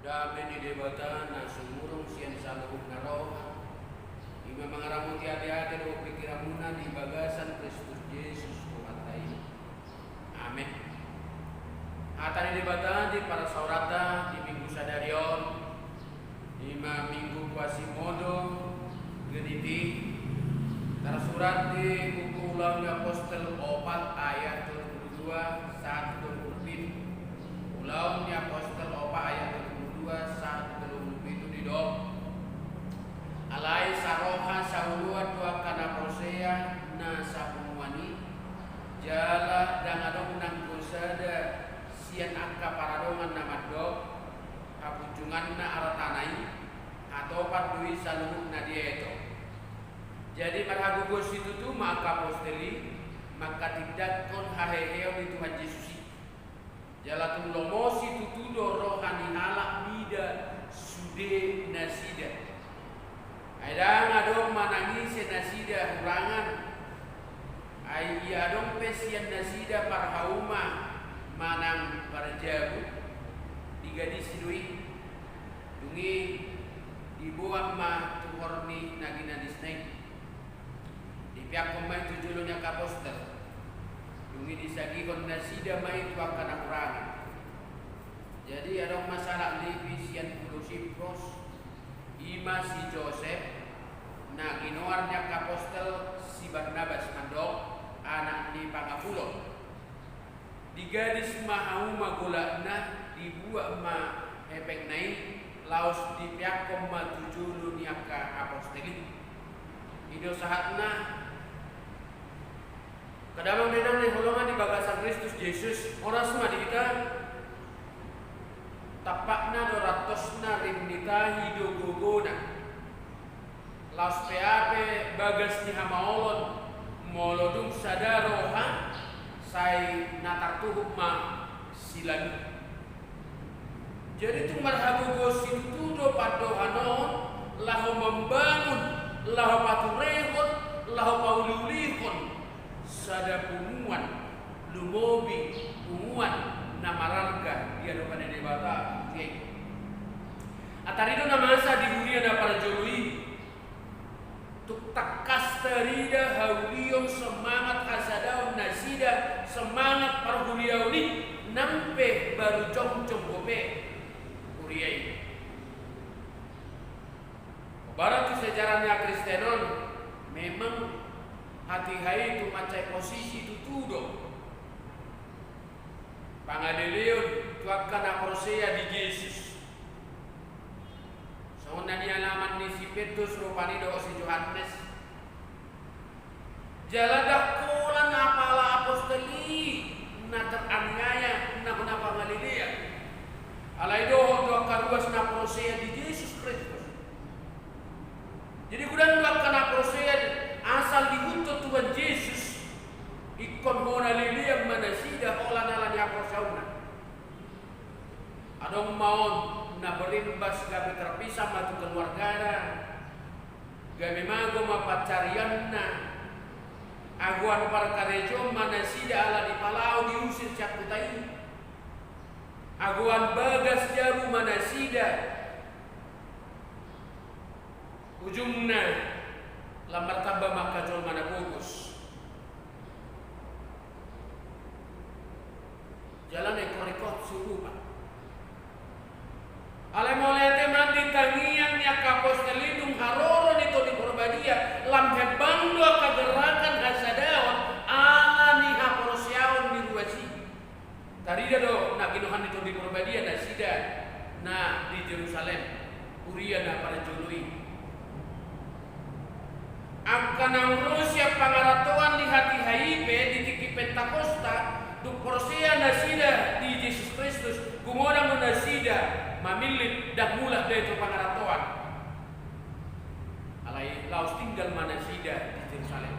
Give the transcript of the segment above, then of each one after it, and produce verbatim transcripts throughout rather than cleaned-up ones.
Dame ni Debata na sumurung sian saluhut na roha, i ma mangaramoti ateate dohot pingkiranmuna di bagasan Kristus Jesus Tuhanta i. Amen. Hata ni Debata di parsaoranta di Minggu sadari on, i ma Minggu Quasimodo Geniti, tarsurat di buku Ulaon ni Apostel opat ayat tolu pulu dua sahat tolu pulu pitu. Ulaon ni Apostel opat ayat tolu pulu dua sahat tolu pulu pitu didok: Alai saroha saoloan do angka na porsea na sapunguan i, jala ndang adong nanggo sada sian angka paradongan na mandok, hapunjunganna artana i, hatopan do i saluhut na dieto. Jadi marhagogoon situtu ma angka apostel i manghatindanghon haheheon ni Tuhan Jesus i. Jala tung lomosi tutu do roha ni halak mida sude nasida. Ai ndang adong manang ise nasida hurangan. Ai ia adong pe sian nasida parhauma manang parjabu, digadisi do i. Dung i diboan ma tuhor ni na ginagadisna i. Dipeakhon ma i tu jolo ni angka apostel. Dung i disagihon nasida ma i tu angka na hurangan. Jadi adong ma sahalak Levi sian pulo Sipros, i ma si Josep, na ginoar ni angka apostel si Barnabas mandok anak ni pangapulon. Digadis ma hauma golatna, dibuat ma hepengna i, laos dipeakhon ma tu jolo ni angka apostel i. I do sahatna. Angka damang dainang na hinaholongan di bagasan Kristus Jesus, horas ma di hita. Tampakna do rantosna, rim ni tahi do gogona. Laos pe aha pe bagas ni hamaolon, molo dung sada roha, sai na tartuhuk ma silang i. Jadi tung marhagogoon situtu do pandohan on, laho mambangun, laho paturehon, laho pauliulihon sada punguan, lumobi punguan na mararga di adopan ni Debata, huria i. Antari do na masa di huria na parjolo i. Tung tangkas tarida haulion, semangat hasadaon nasida, semangat parhuriaon i, nang pe baru jongjong dope huria i. Hombar tu sejarah ni hakristenon, memang hatiha i tung mansai posisi tutu do pangaleleon tu angka na porsea di Jesus. Songon na nialaman ni si Petrus rupani dohot si Johannes. Jala ndang holan apala apostel i na teraniaya, na hona pangalelean. Alai dohot do angka ruas na porsea di Jesus Kristus. Jadi godang do angka na porsea asal diihuthon Tuhan Jesus, ingkon hona lelean ma nasida holan ala ni haporseaonna. Adong ma on na berimbas gabe terpisah ma tu keluargana, gabe mago ma pansarianna, agoan parkarejoon ma nasida ala dipalao diusir sian huta i, agoan bagas jabu ma nasida. Ujungna lam martamba ma angka jolma na pogos. Jala na ingkon ringkot surupa. Alai mauliate ma di tangiang ni angka apostel i dung haroro ni Tondi Porbadia, lam hembang do angka gerakan hasadaon ala ni haporseaon ni ruas i. Tarida do na ginohan ni Tondi Porbadia nasida na di Jerusalem, huria na parjolo i. Angka naung ro sian pangarantoan di hatiha i pe di tingki Pentakosta, dung porsea nasida di Jesus Kristus, gumonang do nasida mamillit ndang mulak be tu pangarantoan. Alai laos tinggal ma nasida di Jerusalem.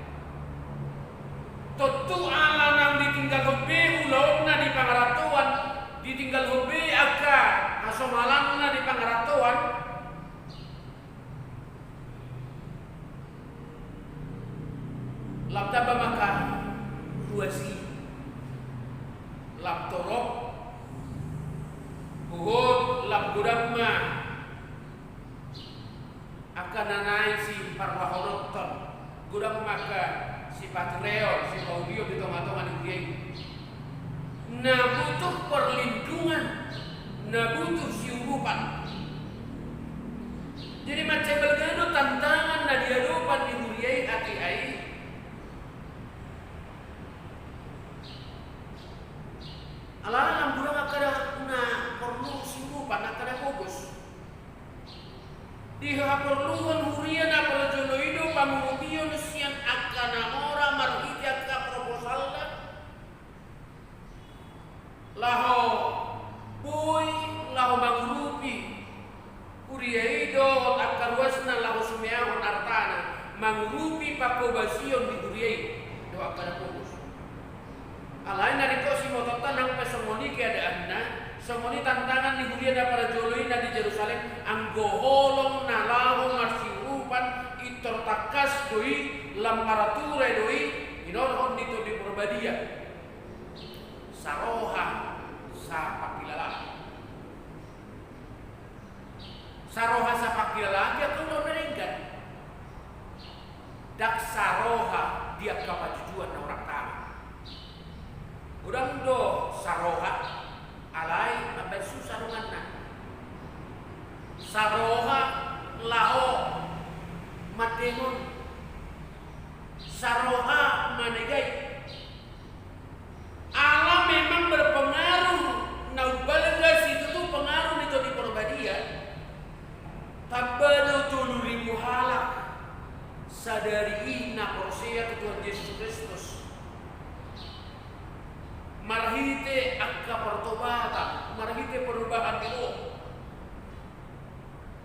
Tontu ala naung ditinggalhon be ulaonna di pangarantoan, ditinggalhon be angka hasomalanna di pangarantoan, lam tamba ma angka ruas i, lam torop, huhut Godang ma angka na naeng siparrohahononton, godang ma angka sipatureon, sipaulion di tongatonga ni huria i. Na butuh perlindungan, na butuh siurupan. Jadi mansai balga do tantangan na diadopan ni huria i hatiha i. Alana godang angka na porlu siurupan, angka na pogos. Dihaporluhon huria na parjolo i do pangurupion sian angka na mora marhite angka proposalna laho boi, laho mangurupi huria i dohot angka ruasna laho sumeahon artana, mangurupi pangkobasion di huria i dohot angka na pogos. Alai na ringkot sibotoonta nang pe songon i keadaanna, songon i tantangan ni huria na parjolo i na di Jerusalem, anggo holong na laho marsiurupan, pintor tangkas do i, lam maraturan do i, hinorhon ni Tondi Porbadia. Saroha, sapangkilalaan. Saroha sapangkilalaan di angka ulaon na denggan. Ndang saroha di angka pajujuan na hurang tama. Godang do saroha, alai mambaen susa donganna. Saroha laho mandengon. Saroha manegai. Ala memang berpengaruh, na umbalga situtu pengaruh ni Tondi Porbadia. Tamba do tolu ribu halak sadari i na porsea tu Tuhan Jesus Kristus. Marhite angka pertobatan, marhite perubahan ni roha.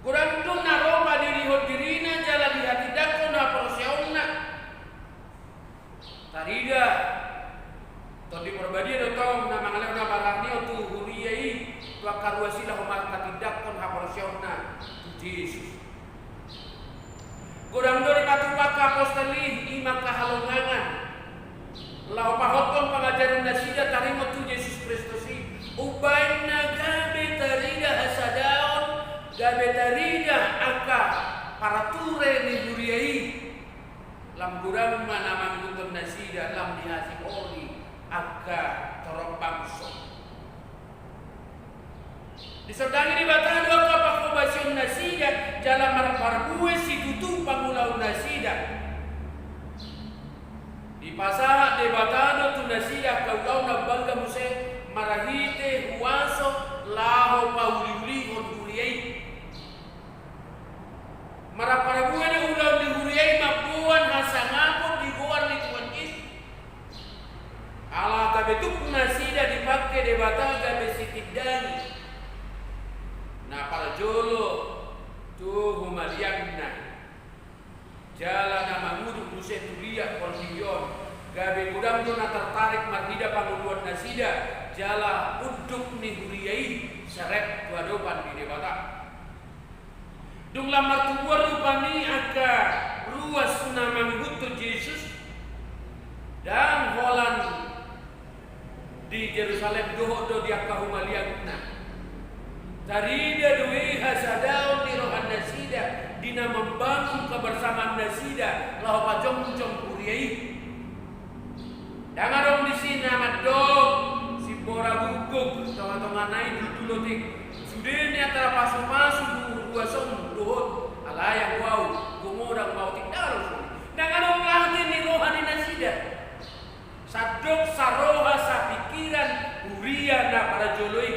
Godang do na ro padirihon dirina jala dihatindanghon haporseaonna. Tarida, Tondi Porbadia do tong na mangalehon habaranion tu huria i, tu angka ruas i laho manghatindanghon haporseaonna tu Jesus. Godang do dipatupa angka apostel i, i ma angka halongangan. Laho pahothon pangajaran nasida taringot tu Jesus Kristus i, umbaen na gabe tarida hasadaon, gabe tarida angka paraturan ni huria i. Lam godang ma na mangihuthon nasida, lam dihasihori angka torop bangso. Disondangi Debata do angka pangkobasion nasida, jala marparbue situtu pangulaon nasida. Dipasahat Debata do tu nasida angka ulaon na umbalga muse marhite huaso laho pauliulihon huria i. Marparbue do ulaon ni huria i mamboan hasangapon di goar ni Tuhan Jesus. Ala gabe tuk nasida dipangke Debata gabe sitindangi na parjolo tu humaliangna. Jala na mangudut muse tu liat portibi on, gabe godang do na tartarik marnida pangoluan nasida, jala unduk ni huria i serep tu adopan ni Debata. Dung lam martubuan rupani angka ruas na mangihuthon Jesus, ndang holan di Jerusalem dohot do di angka humaliangna. Tarida do i hasadaon ni roha nasida di na mambangun kebersamaan nasida laho pajongjong huria i. Ndang adong disi na mandok simbora gukguk, tongatongana i duldul otik. Sude nian tarpasupasu ruas on dohot, alai anggo au, gumodang ma otik, ndang adong songon i. Ndang adong late ni roha ni nasida. Sandok saroha sapingkiran huria na parjolo i.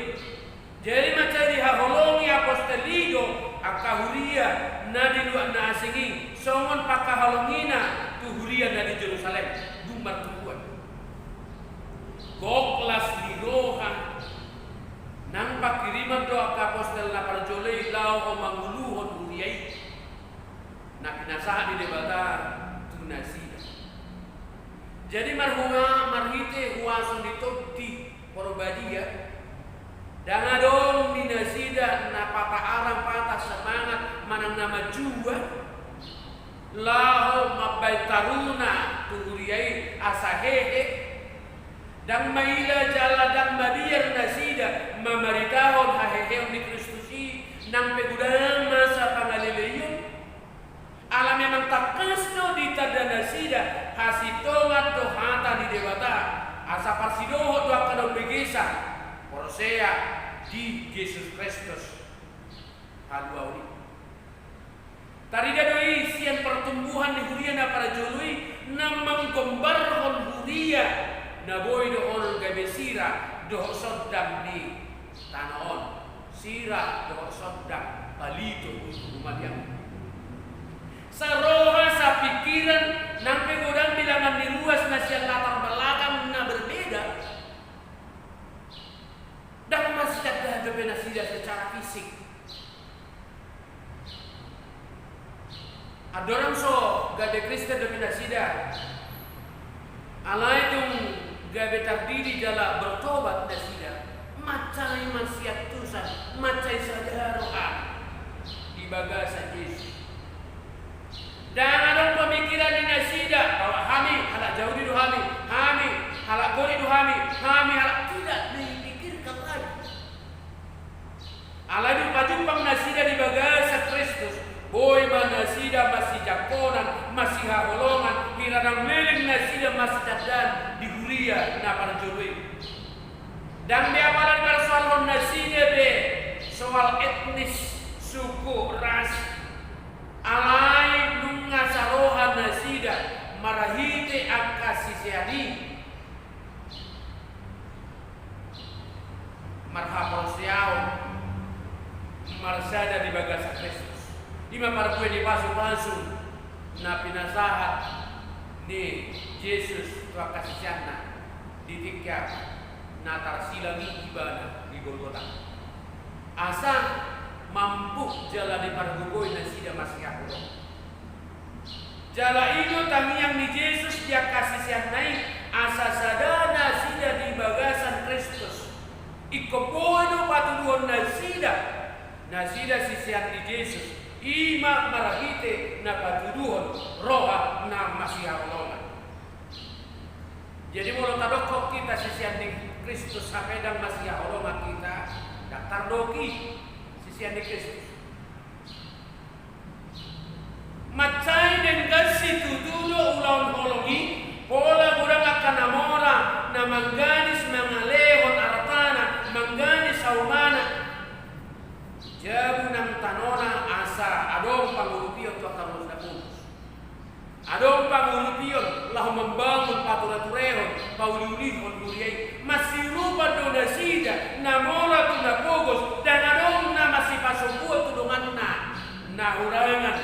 Jadi mansai dihaholongi apostel i do angka huria na di luat na asing i songon pangkaholongina tu huria na di Jerusalem, dung martubuan. Gok las ni roha nang pangkiriman do angka apostel na parjolo i laho manguluhon huria i na pinasahat ni Debata tu nasida. Jadi marhua, marhite huaso ni Tondi Porbadia, ndang adong di nasida na patah arang, patah semangat manang na manjua laho mambaen taruna tu huria i asa hehe. Ndang maila jala ndang mabiar nasida mamaritahon haheheon ni Kristus Nang pe godang masa pangaleleion, ala memang tangkas do ditanda nasida hasintongan dohot hata ni Debata, asa parsidohot do angka na umbegesa porsea di Jesus Kristus Paluaon i. Tarida do i sian pertumbuhan ni huria na parjolo i, na manggombarhon huria na boi dohonon gabe sira dohot sondang ni tano on, sira dohot sondang palito di humaliang. Saroha, sapingkiran, nang pe godang bilangan ni ruas na sian latar belakang na berbeda, ndang masitanda dope nasida secara fisik. Andorang so gabe Kristen dope nasida, alai dung gabe tardidi jala bertobat nasida, mansai masiantusan, mansai sada roha di bagasan Jesus. Ndang adong pemikiran ni nasida bahwa hami halak Jahudi do hami, hami halak Gorik do hami, hami halak, tidak dipikirkan lagi. Alai dung pajumpang nasida di bagasan Kristus, boi ma nasida masijangkonan, masihaholongan, hira nang leleng nasida masitandaan di huria na parjolo i. Ndang be apala diparsoalhon nasida be soal etnis, suku, ras. Alai nunga saroha nasida marhite angka sisean i marhaporseaon marsada di bagasan Kristus. I ma parbue ni pasupasu na pinasahat ni Jesus tu angka siseanna di tingki na tarsilang i ibana di Golgota, asa mampu jala dipargogoi nasida masihaholongan. Jala i do tangiang ni Jesus di angka siseanna i, asa sada nasida di bagasan Kristus. Ingkon boi do patuduhon nasida, nasida sisean ni Jesus, i ma marhite na patuduhon roha na masihaholongan. Jadi molo tadokhon hita sisean ni Kristus hape ndang masihaholongan hita, ndang tardok i sisean ni Kristus. Mansai denggan situtu do ulaon holong i, pola godang angka na mora, na manggadis mangalehon artana, manggadis haumana, jabu nang tanona asa adong pangurupion tu angka ruas na pogos. Adong pangurupion laho mambangun, paturaturehon, pauliulihon huria i. Masiurupan do nasida na mora tu na pogos, ndang adong na masipasombuon tu donganna na hurangan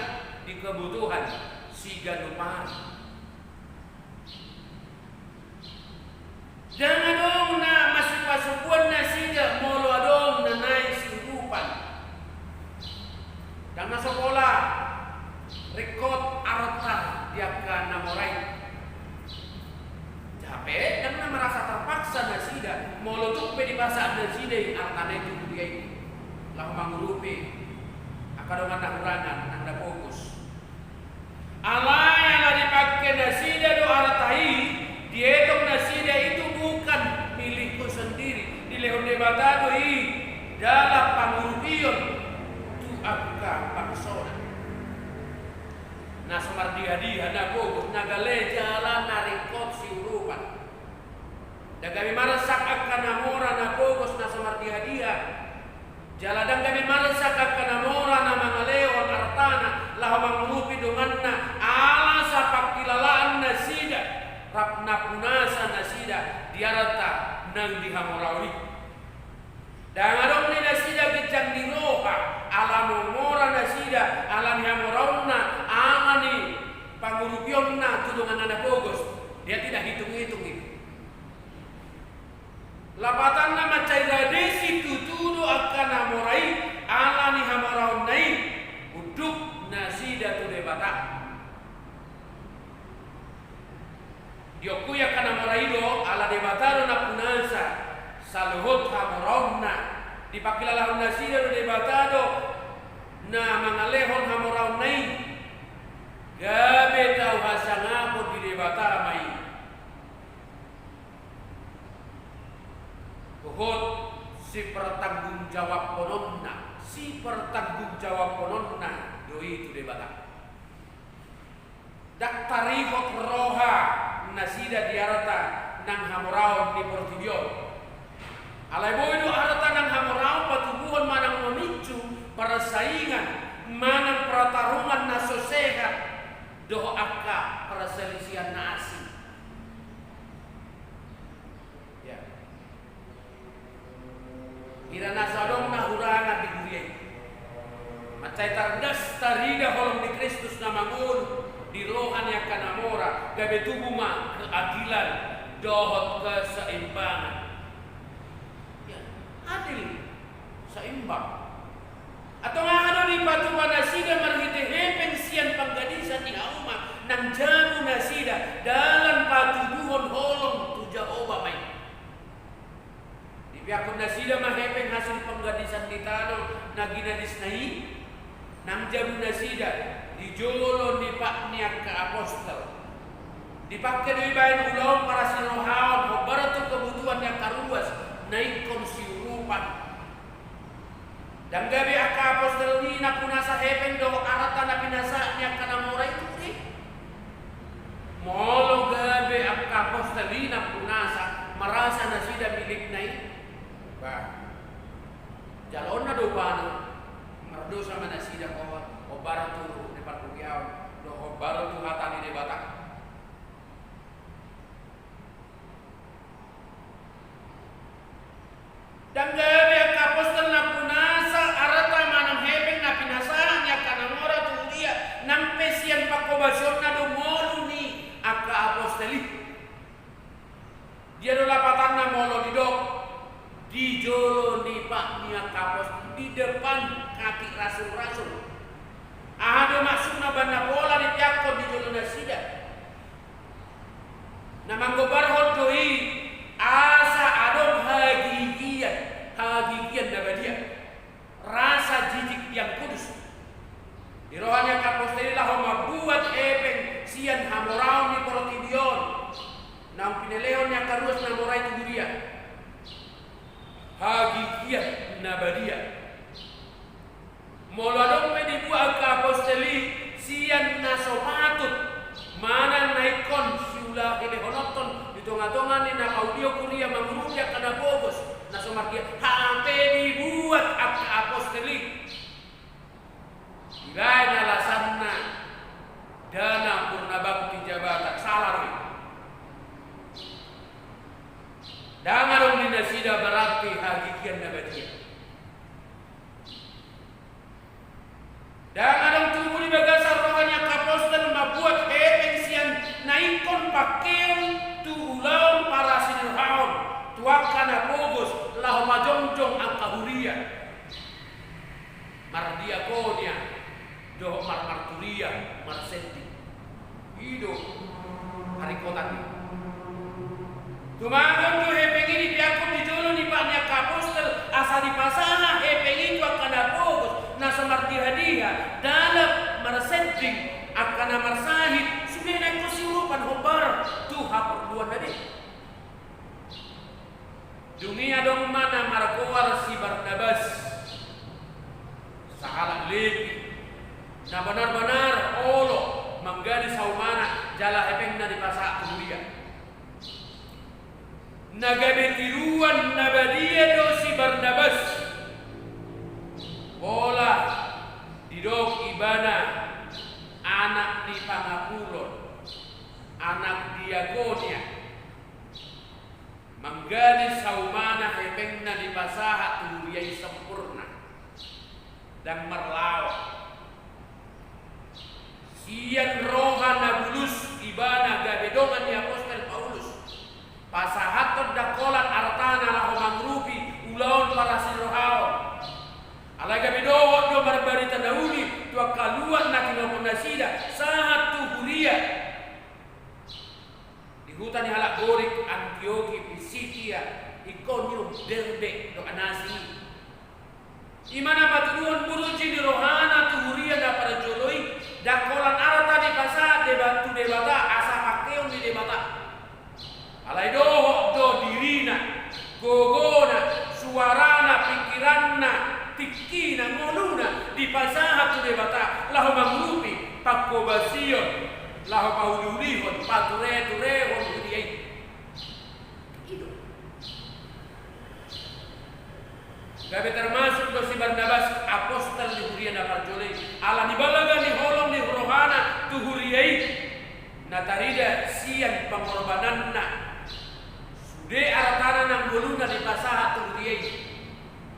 di kebutuhan siganup ari. Ndang adong na masipasombuon nasida molo adong na naeng siurupan. Ndang na so pola ringkot arta di angka na mora i. Hape ndang na merasa terpaksa nasida molo tung pe dipasahat nasida i artana i tu huria i laho mangurupi angka dongan na hurangan, nang na pogos. Alai ala dipangke nasida do arta i, dietong nasida itu bukan milikku sendiri, dilehon Debata do i jala pangurupion tu angka bangsona. Na so mardiha-diha na pogos, na gale jala na ringkot siurupan. Ndang gabe marsak angka na mora na pogos na so mardiha-diha. Jala ndang gabe marsak angka na mora na mangalehon artana laho mangurupi donganna, ala sapangkilalaan nasida rap nampunasa nasida di arta nang di hamoraon i. Ndang adong ni nasida ginjang ni roha ala mora nasida, ala ni hamoraonna, ala ni pangurupionna tu donganna na pogos. Dia tidak hitung-hitung itu. Lapatanna, mansai rade situtu do angka na mora i ala ni hamoraonna i, unduk nasida tu Debata. Diokui angka na mora i do ala Debata do nampunasa saluhut hamoraonna, dipangkila Pertanggungjawabhononna do i tu Debata. Ndang taringot roha nasida di arta nang hamoraon di portibi on. Alai boi do arta nang hamoraon patubuhon manang mamincu parsaingan manang partarungan na so sehat dohot angka parsalisihan na asing. Ya. Hira na so adong na hurangan di huria i. Mansai tardas tarida holong ni Kristus na mangolu di roha ni angka na mora, gabe tubu ma keadilan dohot keseimbangan. Ya, adil, seimbang. Antong aha do dipatupa nasida marhite hepeng sian panggadisan ni hauma nang jabu nasida dalan patubuhon holong tu Jahowa ma i. Dipeakkon nasida ma hepeng hasil panggadisan ni tano na ginadisna i, nang jabu nasida di jolo ni pat ni angka apostel. Dipangke do i baen ulaon parasirohaon hombar tu kebutuhan ni angka ruas na ingkon siurupan. Ndang gabe angka apostel i nampunasa hepeng dohot arta na pinasahat ni angka na mora i tu huria i. Molo gabe angka apostel i nampunasa, marasa nasida milikna i, bah, jaloonna do upana. Mardosa ma nasida, hombar tu ruhut ni parhuriaon dohot hombar tu hata ni Debata. Ndang gabe angka apostel nampunasa arta manang hepeng na pinasahat ni angka na mora tu huria, nang pe sian pangkobasionna do ngolu ni angka apostel i. Dia do lapatanna molo didok di jolo ni pat ni angka apostel, di depan kaki rasul-rasul? Aha do maksudna bahen na pola dipeakkon di jolo nasida? Na manggombarhon do i asa adong hagigian, hagigian na badia, rasa jijik yang kudus di roha ni angka apostel i laho mambuat hepeng sian hamoraon ni portibi on, naung pinelehon ni angka ruas na mora i tu huria. Hagigian na badia. Molo adong pe dibuat angka apostel i sian na so patut manang na ingkon siulahilehononhon di tonga-tonga ni na paulihon huria mangurupi angka na pogos, na so mardia, hape dibuat angka apostel i, dibaen alasanna dana purna bakti jabatan, sala do i. Ndang adong di nasida berarti hagigian na badia. Ndang adong tubu di bagasan roha ni angka apostel mambuat hepeng sian na ingkon pangkeon tu ulaon parasirohaon tu angka na pogos laho majongjong angka huria, mardiakonia dohot marmarturia, marsending. I do haringkotan i. Tumagon do hepeng i dipeakkon di jolo ni pat ni angka apostel asa dipasahat hepeng i tu angka na pogos, na so mardiha-diha, dalap, marsending, angka na marsahit, sude na ingkon siurupan hombar tu haporluanna be. Dung i adong ma na margoar si Barnabas, sahalak Lepi, na banar-banar olo manggadis haumana jala hepengna dipasahat tu huria. Na gabe tiruan na badia do si Barnabas, pola didok ibana anak ni pangapuron, anak diakonia. Manggadis haumana hepengna dipasahat tu huria i sempurna, ndang marlaok. Sian roha na bulus ibana gabe dongan ni apostel Paulus, pasahathon ndang holan artana laho mangurupi ulaon parasirohaon. Alai gabe dohot do marbarita na uli tu angka luat na tinompon nasida sahat tu huria. Di huta ni halak Gorik, Antioki, Pisidia, Ikonium, Derbe, dohot na asing i. I ma na patuduhon burju ni rohana tu huria na parjolo i, ndang holan arta dipasahat Deba-, tu Debata asa pangkeon ni Debata. Alai dohot do dirina, gogona, suarana, pingkiranna, tingkatna, Inang ngoluna dipasahat tu Debata laho mangurupi, pangkobasion, laho pauliulihon, patureturehon huria i. I do. Gabe termasuk do si Barnabas apostel ni huria na parjolo i, ala ni balga ni holong ni rohana tu huria i, na tarida sian pangorbananna. Sude artana nang ngoluna dipasahat tu huria i.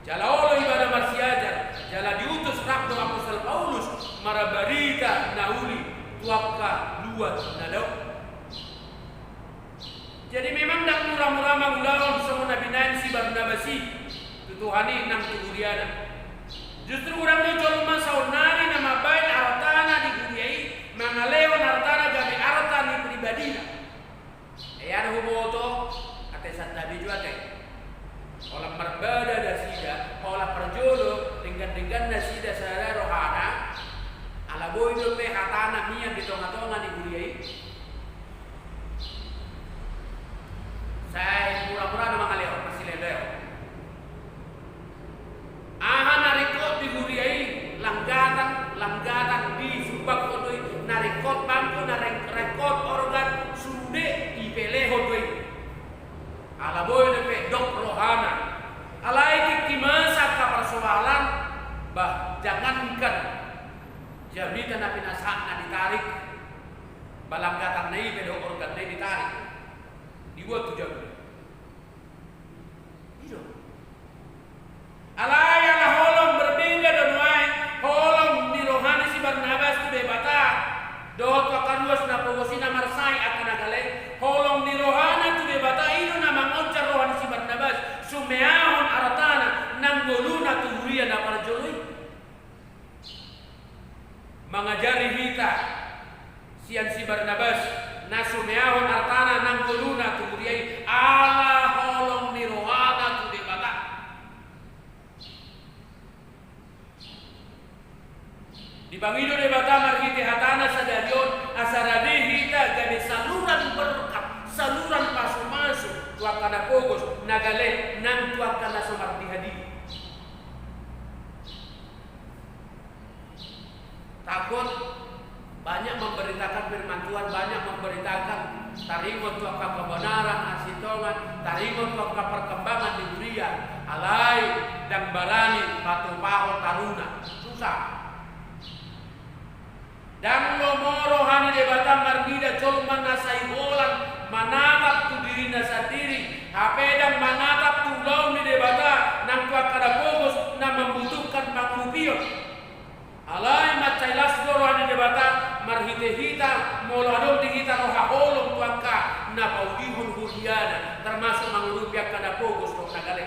Jala olo ibana marsiajar, jala diutus rap do apostel Paulus marbarita na uli tu angka luat na dao. Jadi memang ndang mura-mura mangulahon songon na binahen si Barnabas i tu Tuhan i nang tu huriana. Justru godang do jolma saonnari na mambahen artana di huria i mangalehon artana gabe arta ni pribadina. Ia do huboto, ate santabi jo ate. Holan marbada nasida, holan parjolo, denggan-denggan nasida sada rohana, ala boi dope hatana mian di tonga-tonga ni huria i. Sai mura-mura do mangalehon, marsilehon-lehon. Aha na ringkot di huria i, langgatan, langgatan disumbanghon do i, na ringkot bangku, na ring-, ringkot organ, sude dipelehon do i. Ala boi dope dok rohana. Alai tingki masa angka parsoalan, bah, jangankan jamita na pinasahatna ditarik, ba langgatanna i pe dohot organna i ditarik. Dibuat tu jabu. I do. Alai ala holong berbeda do nuaeng holong ni roha ni si Barnabas tu Debata dohot tu angka ruas na pogos i na marsahit angka na gale, holong ni rohana tu Debata i do na mangonjar roha ni si Barnabas sumeahon artana nang ngoluna tu huria na parjolo i. Mangajari hita sian si Barnabas na sumeahon artana nang ngoluna tu huria i ala holong ni rohana tu Debata. Dipangido Debata marhite hatana sadari on asa rade hita gabe saluran berkat, saluran pasupasu tu angka na pogos, na gale nang tu angka na so mardiha-diha. Takut banyak memberitakan firman Tuhan, banyak memberitakan taringot tu angka kebenaran, hasintongan, taringot tu angka perkembangan di huria, alai ndang barani patupahon taruna. Susah. Ndang lomo roha ni Debata marnida jolma na sai holan manatap tu dirina sandiri, hape ndang manatap tu ulaon ni Debata nang tu angka na pogos na mambutuhkan pangurupion. Alai mansai las do roha ni Debata marhite hita, molo adong di hita roha holong tu angka na paulihon huriana, termasuk mangurupi angka na pogos dohot na gale.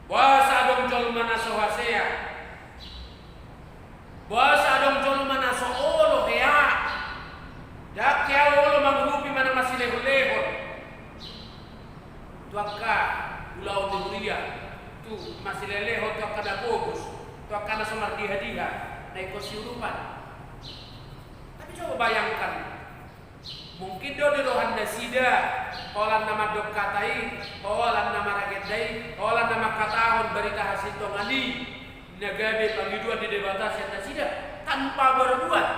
Boasa adong jolma na so hasea? Boasa adong jolma na so olo hea? Ndang hea olo mangurupi manang masilehon-lehon tu angka ulaon ni huria, tu masilehon-lehon tu angka na pogos, tu angka na so mardiha-diha, na ingkon siurupan. Tapi coba bayangkan, mungkin do di roha nasida holan na mandok hata i, holan na maragenda i, holan na mangkatahon barita hasintongan i, na gabe pangidoan ni Debata sian nasida tanpa berbuat.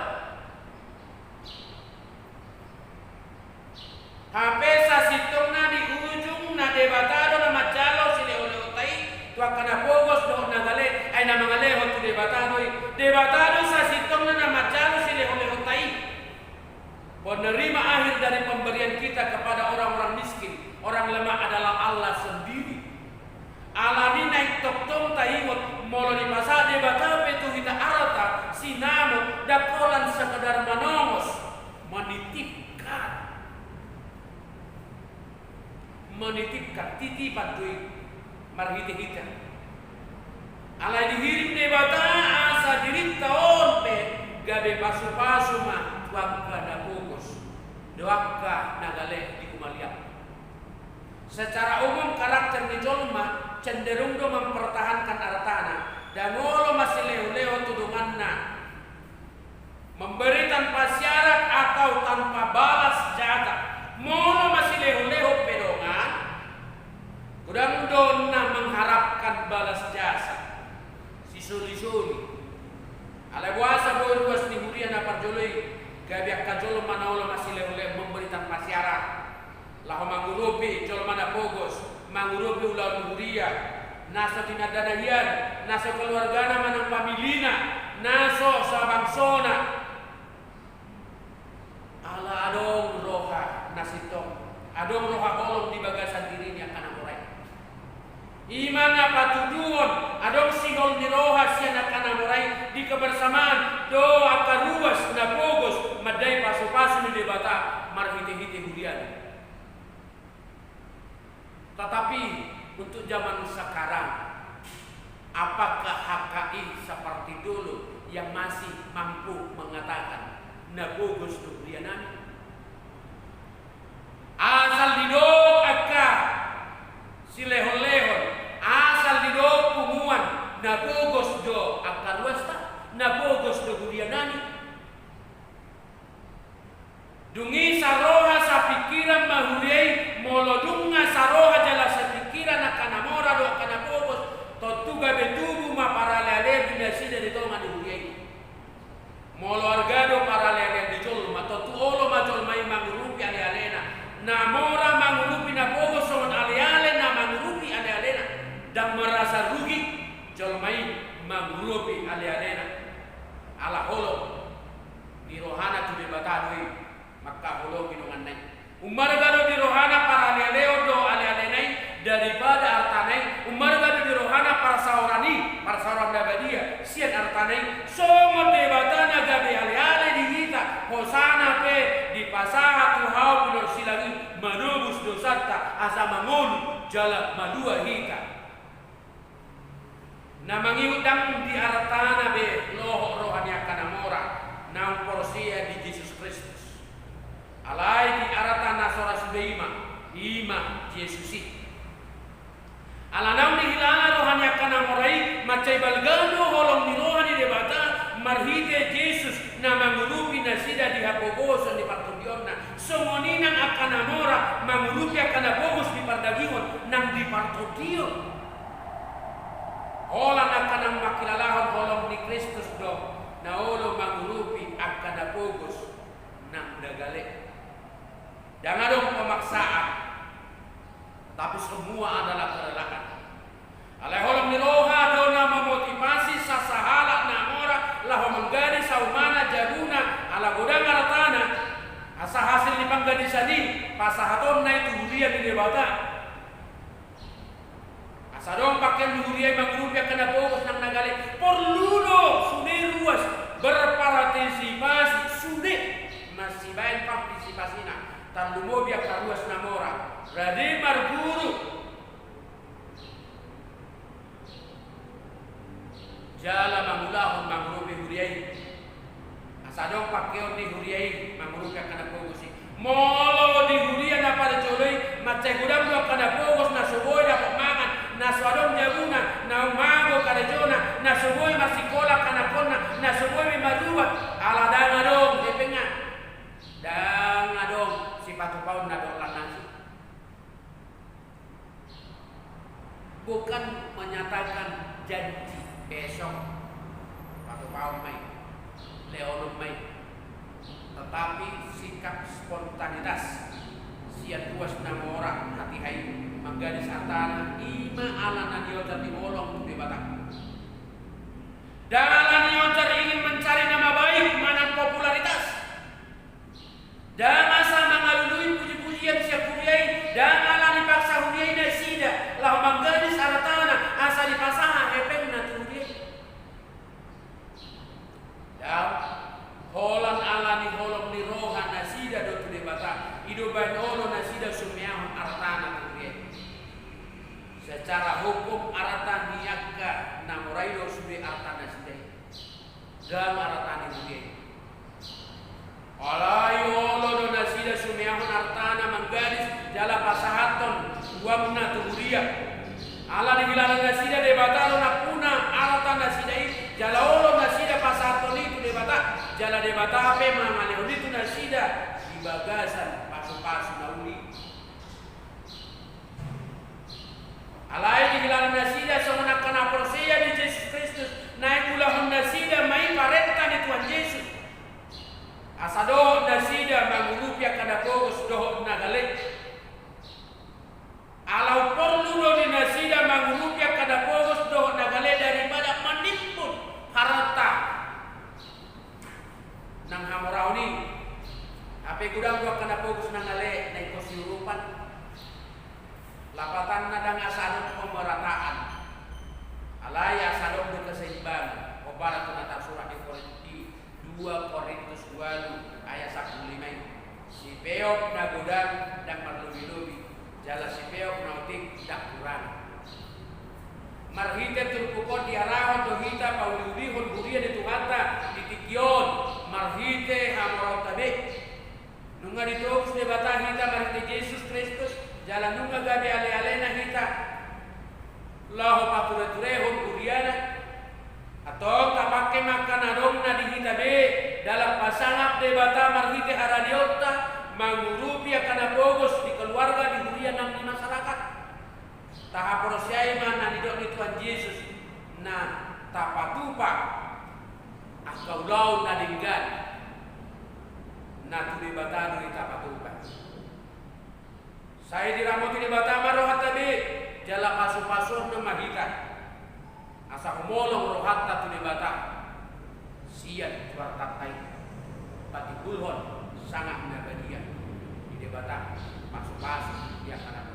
Hape sasintongna di ujungna Debata do na manjalo silehon-lehonta i tu angka na pogos dohot na gale, ai na mangalehon tu Debata do i. Debata do sasintongna na manjalo silehon-lehonta i. Penerima akhir dari pemberian kita kepada orang-orang miskin, orang lemah adalah Allah sendiri. Alani i na tongtong taingot, molo dipasahat Debata pe tu hita arta, sinamot, ndang holan sekedar manongos, menitipkan. Menitipkan, titipan do i marhite hita. Alai dihirim Debata asa dirinta on pe gabe pasupasu ma tu angka na pogos dohot angka na gale di humaliang. Secara umum karakter ni jolma cenderung do mempertahankan artana, ndang olo masilehon-lehon tu donganna. Memberi tanpa syarat atau tanpa balas jasa. Molo masilehon-lehon pe dongan, godang do na mengharapkan balas jasa. Jolo i, gabe angka jolma na olo masilehonlehon, memberikan pasiaran. Laho mangurupi jolma na pogos, mangurupi ulaon huria, na so tinandana hian, na so keluargana manang familina, na so sabangsona. Ala adong roha na sintong, adong roha holong di bagasan diri ni angka na mora i. I ma na patuduhon adong sihol ni roha sian angka na mora i di kebersamaan dohot angka ruas na pogos mandai pasupasu ni Debata marhitehite huriana. Tetapi untuk zaman sekarang, apakah H K I seperti dulu yang masih mampu mengatakan na pogos do hurianami? Asal didok angka silehonlehon, asal didok punguan, na pogos do angka ruasta, na pogos do hurianami. Dung i saroha sapingkiran ma huria i. Molo dung nga saroha jala sapingkiran angka na mora dohot angka na pogos, tontu gabe tubu ma paralealean di nasida di tonga ni huria i. Molo arga do paralealean di jolma, tontu olo ma jolma i mangurupi alealena. Na mora mangurupi na pogos songon aleale na mangurupi alealena. Ndang merasa rugi jolma i mangurupi alealena. Ala holong ni rohana tu Debata do i mangkaholongi donganna i. Ummarga do di rohana paralealeon dohot alealena i daripada artana i. Ummarga do di rohana parsaoran i, parsaoran na badia sian artana i. Songon Debata na gabe aleale di hita, hosana pe dipasahat tu hau pinarsilang i manobus dosanta asa mangolu jala malua hita. Na mangihut ndang di artana be lohot roha ni angka na mora naung porsea di Jesus Kristus. Alai di arta na so ra sude i ma, i ma Jesus i. Ala naung dihilala roha ni angka na mora i, mansai balga do holong ni roha ni Debata marhite Jesus na mangurupi nasida di hapogoson ni partondionna. Songon i nang angka na mora mangurupi angka na pogos di pardagingon nang di partondion. Holan angka na mangkilalahon holong ni Kristus do na olo mangurupi angka na pogos nang dagale. Ndang adong pemaksaan, tapi semua adalah kerelaan. Alai holong ni roha do na mamotivasi sasahalak na mora laho manggadis haumana jabuna ala godang artana, asa hasil ni panggadisan i pasahatonna i tu huria ni Debata. Asa adong pangkeon ni huria i mangurupi angka na pogos nang na gale. Porlu do sude ruas berpartisipasi, sude masibaen partisipasina. Tarlumobi angka ruas na mora, rade marguru jala mangulahon mangurupi huria i. Asa adong pangkeon ni huria i mangurupi angka na pogos i. Molo di huria na parjolo i mansai godang do angka na pogos na so boi dapot mangan, na so adong jabuna, naung mago karejona, na so boi marsikola angka anakkonna, na so boi be marubat, ala ndang adong hepengna. Ndang adong sipatupaonna dohot langnasi. Bukan menyatakan janji besok, patupaon ma i, lehononmu ma i. Tetapi sikap spontanitas sian ruas na mora hatiha i manggadis artana, i ma ala na niojar ni holong tu Debata. Ndang ala niojar ingin mencari nama baik manang popularitas. Ndang asa mangalului pujipujian sian huria i, ndang ala dipaksa huria i nasida laho manggadis artana asa dipasahat hepengna tu huria i. Ndang, holan ala ni holong ni roha nasida do tu Debata, i do baen olo nasida sumeahon artana tu huria i. Secara hukum arta ni angka na mora i do sude arta nasida i. Ndang arta ni huria i. Alai olo do nasida sumeahon artana manggadis jala pasahathon uangna tu huria. Ala dihilala nasida Debata do nampuna arta nasida i, jala olo nasida pasahathon i tu Debata, jala Debata pe mangalehon i tu nasida di bagasan pasupasu na uli. Alai dihilala nasida songon angka na porsea di Jesus Kristus, naeng ulahon nasida ma i parenta ni Tuhan Jesus. Barat tu na tarsurat di Korintus, dua Korintus ualu ayat sampulu lima i. Sipeop na godang ndang marlobi-lobi, jala sipeop na otik ndang hurang. Marhite turpuk on diarahon do hita pauli-ulihon huria ni Tuhanta di tingki on, marhite hamoraonta be. Nunga ditobus Debata hita marhite Jesus Kristus, jala nunga gabe ale-alena hita laho pature-turehon huriana. Antong tapangke ma angka na adong na di hita be dalan pasangap Debata marhite haradionta, mangurupi angka na pogos di keluarga, di huria nang di masyarakat. Tahaporseai ma na nidok ni Tuhan Jesus, na tapatupa angka ulaon na denggan, na tu Debata do i tapatupa. Sai diramoti Debata ma rohanta be, jala pasu-pasuonna ma hita, asa humolong rohanta tu Debata sian tuartanta i, patimbulhon sangap na badia di Debata, pasu-pasu di angka na